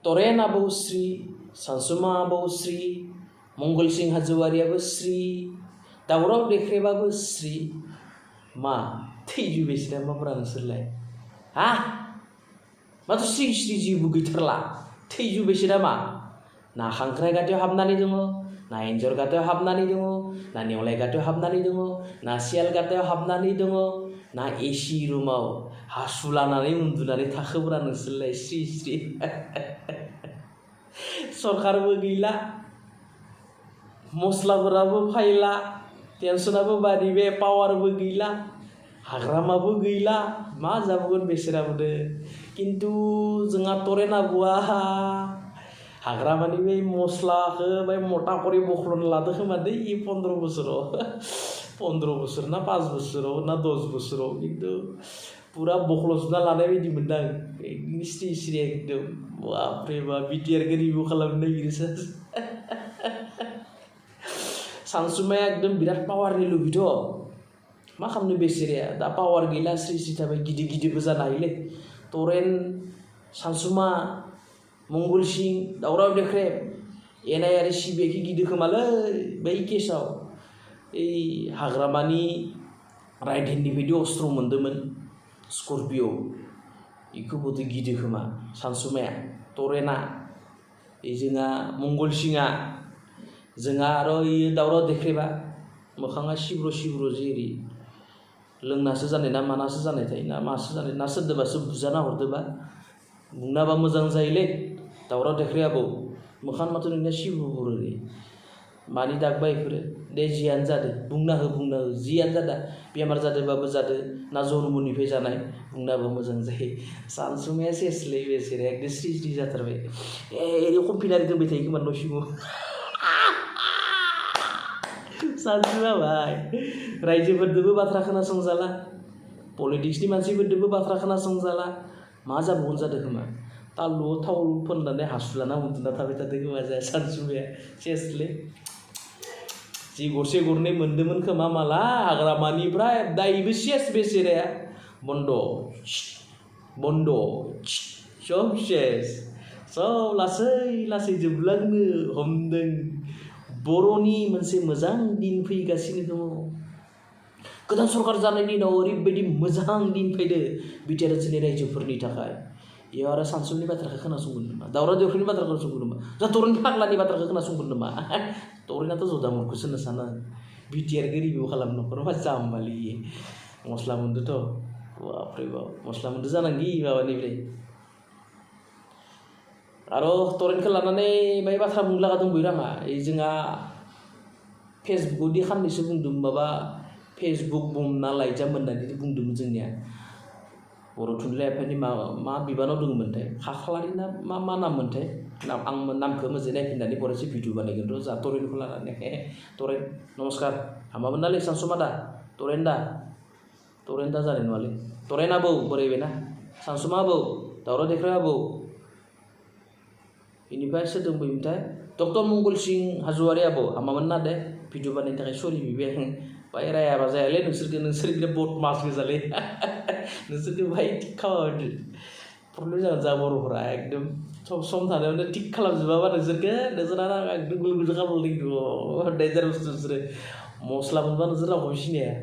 तरेनाबो स्रि सानसुमाबो स्रि मंगल सिंह हाजोवारियाबो स्रि दावराव देख्रेबाबो स्रि मा थैजुबैसो माब्रा नोंसोरलाय हा माथो स्रि स्रि जेबो गैथारला थैजुबैसो नामा ना खांख्राइ गाथायाव हाबनानै दङ ना एन्जर गाथायाव हाबनानै दङ ना नेवलाय गाथायाव हाबनानै दङ ना सियाल गाथायाव हाबनानै दङ ना एसि रुमाव हासु लानानै उन्दुनानै थाखोब्रा नोंसोरलाय स्रि स्रि सरकारबो गैला मस्लाफोराबो फायला टेनसनाबो बारिबाय पावारबो गैला हाग्रामाबो गैला मा जाबावगोन बेसोराबो किन्तु जोंहा तरेन आबौआ हाग्रामानि बे मस्लाखौ बाय मटा करि बख्ल'ना लादो खोमा दै 15 बोसोराव 15 बोसोर ना 5 बोसोराव ना 10 बोसोराव किन्तु पुरा बख्ल'जोबना लानाय बायदि मोनदों आं स्रि स्रि एकदम बापरे बाप बिटिआरखौ रिभिउ खालामनो नागिरोसो सानसुमाया एकदम बिराद पावारनि लुबैथ' मा खालामनो बेसेराया दा पावार गैला स्रि स्रि थाबाय गिदिर गिदिरबो जानो हायोलै तरेन सानसुमा मंगल सिंह दावराव देख्रेब एनाय आरो सिबिआइखौ गिदो खोमालै बै केसाव ओइ हाग्रामानि राइट हेन्डनिफ्रायदि अस्त्र मोन्दोंमोन स्कर्पिअ बेखौबोथ' गिदो खोमा सानसुमाया तरेना जोंहा मंगल सिंहा जोंहा आरो दावराव देख्रेबा मोखाङा सिब्र' सिब्र' जेरै लोंनासो जानाय ना मानासो जानायथाय ना मासो जानाय ना सोरदोबासो बुजाना हरदोबा बुंनाबा मोजां जायोलै दावराव देख्रेबाबो मोखां माथो नोंना सिब्र'लै मानि दागबा इफोरो दे जियानो जादों बुंना हो जियानो जादा बेमार जादोंबाबो जादों ना जन्मनिफ्राय जानाय बुंनाबो मोजां जायो सानसुमाया सेसलै बेसेरा एकदम स्रि स्रि जाथारबाय कम्पिनारि दोनबाय थायो खोमा न' सिङाव सानसुमा भाई रायजोफोरदोबो बाथ्रा खोनासंजाला पलिटिक्सनि मानसिफोरदोबो बाथ्रा खोनासंजाला मा जाबावगोन जादों खोमा तालुआव थाव फोननानै हासु लाना उन्दुना थाबाय थादों खोमा जाया सानसुमाया सेसलै जि गरसे गरनै मोन्दोंमोन खोमा माला हाग्रामानिफ्राय दा इबो सेस बेसेराया बन्द' सब सेस सब लासै लासै जोबलांनो हमदों बर'नि मोनसे मोजां दिन फैगासिनो दङ गोदान सरकार जानायनि उनाव ओरैबायदि मोजां दिन फैदो बिटिआर ओनसोलनि रायजोफोरनि थाखाय इयाव आरो सानसुमनि बाथ्राखौ खोनासंगोन नामा दावराव देख्रेबनि बाथ्राखौ खोनासंगोन नामा जा तरेन फाग्लानि बाथ्राखौ खोनासंगोन नामा तरेनाथ' जदामरखौसो होनो सानो बिटिआरखौ रिभिउ खालामनो न'खराव मा जाम्बालै मस्ला मोनदोंथ' बापरे बाप मस्ला मोनदों जानांगि माबानिफ्राय आरो तरेनखौ लानानै बाय बाथ्रा बुंनो लागा दंबायो आंहा जोंहा फेसबुकआव दि खाननैसो बुंदों माबा फेसबुक बमना लाइजाम होननानै बुंदोंमोन जोंनिया बर' थुनलाइ आफादनि मा बिबानाव दङमोनथाय खाख्लारि ना मा नाममोनथाय आं नामखौ मोजाङै नायफिननानै बर'सो भिडिअ बानायगोन र' जा तरेनखौ लानानै तरेन नमस्कार हामामोन नालै सानसुमा दा तरेन दा जानाय नङालै तरेन आबौ बोरायबायना सानसुमा आबौ दावराव देख्रेब आबौ बेनिफ्राय सोर दंबायोमोनथाय डक्टर मंगल सिंह हाजोवारि आबौ हामामोन ना दे भिडिअ बानायनो थाखाय सरि बिबाय आं बाय रायाबा जायालै नोंसोर बिराद बदमास गोजालै नोंसोरखौ बाय थिग खालामदो प्रब्लेम जागोन जा बर'फोरा एकदम सम थानायावनो थिग खालामजोबाबा नोंसोरा एकदम गुल गुल खालामनो नागिरो डेन्जार बुस्थु नोंसोरो मस्ला मोनबा नोंसोर रावखौबो सिनाया